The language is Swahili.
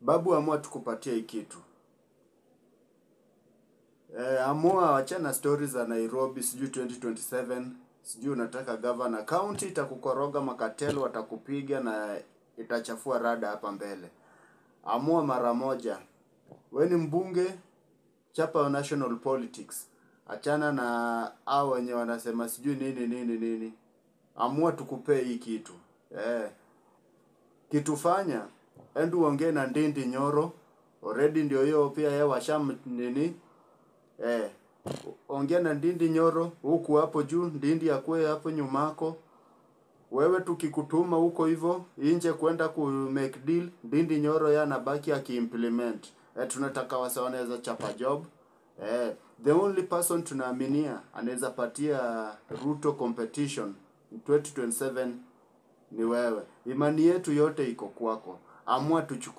Babu, amua tukupatie hii kitu. Amua wachana stories za Nairobi, sijui 2027, sijui unataka governor. County itakukoroga, makatelo watakupiga na itachafua rada hapa mbele. Amua mara moja. We ni mbunge, chapa national politics. Achana na hao wenye wanasema sijui nini nini nini. Amua tukupee hii kitu. Kitu fanya, endu uongee na Ndindi Nyoro. Already ndio hiyo pia yeye washam nini. Ongea na Ndindi Nyoro huku hapo juu, Ndindi akue hapo nyumako. Wewe tukikutuma huko hivyo nje kwenda ku make deal, Ndindi Nyoro yeye anabaki akiimplement. Tunataka wasa wanaweza chapa job. The only person tunaaminia anaweza patia Ruto competition in 2027 ni wewe. Imani yetu yote iko kwako. Amua tuchukue.